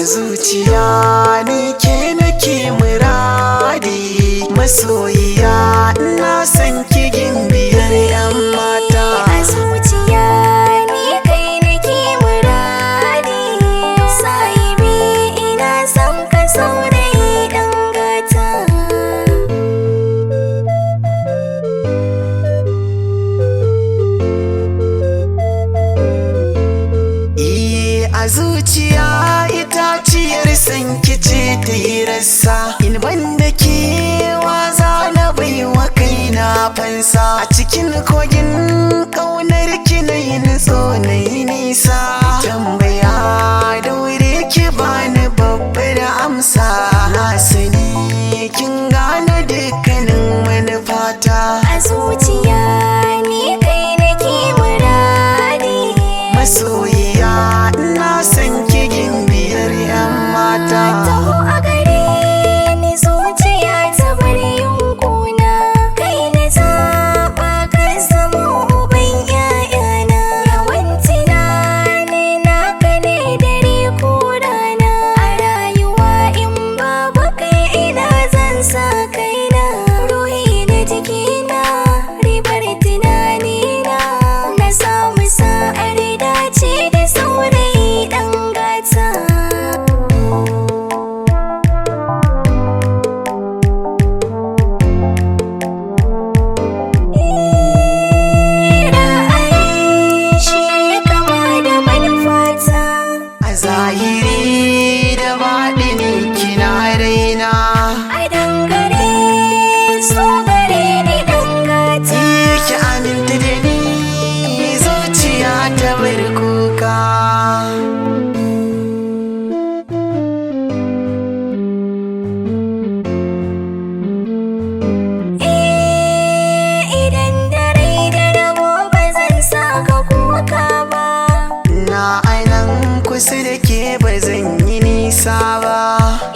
Zuciya ni ke nake muradi, masoyiya ina son ki gimbiyar yan mata. A zuciya ni kai nake muradi, sahibi ina son ka saurayi ɗan gata. Iye a zuciya itaciyar san ki ce ta yi rassa, in ban da kewa za na baiwa kaina fansa. A cikin kogin ƙaunar ki na yi nutso na yi nisa, tambaya daure ki bani babbar amsa. Na sani kin gane dukkanin manufata. A zuciya ni kai nake muradi, Masoyiya ina son ki gimbiyar yan mata. Taho a gare ni zuciya ta bar yunkuna, kai na zaɓa ka zama uban ƴaƴana. Yawan tunani naka ne dare ko rana, a rayuwa in babu kai ina zan sa kaina. Ruhi na jikina ribar tunanina, na samu sa'ar dace da saurayi ɗan gata. Ra'ayi shi ya kama da manufata, A zahiri da baɗini kina raina, a dangare so gare ni ɗan gata. Ki aminta da ni zuciya ta bar kuka. Eh, idan da rai da rabo ba zan sa ka kuka ba. Na ainan kusa da ke ba zan yi nisa ba.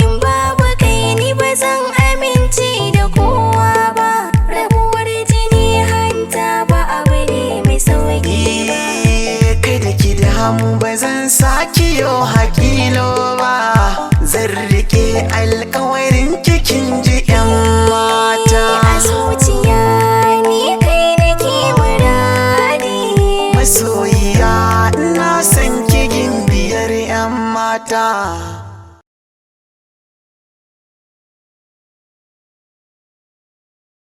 In babu kai ni ba zan amince da kowa ba. Rabuwar jini hanta ba abu ne mai sauki ba. Eh, kada ki damu ba zan saki yo hakilo ba. Zan rike alƙawari.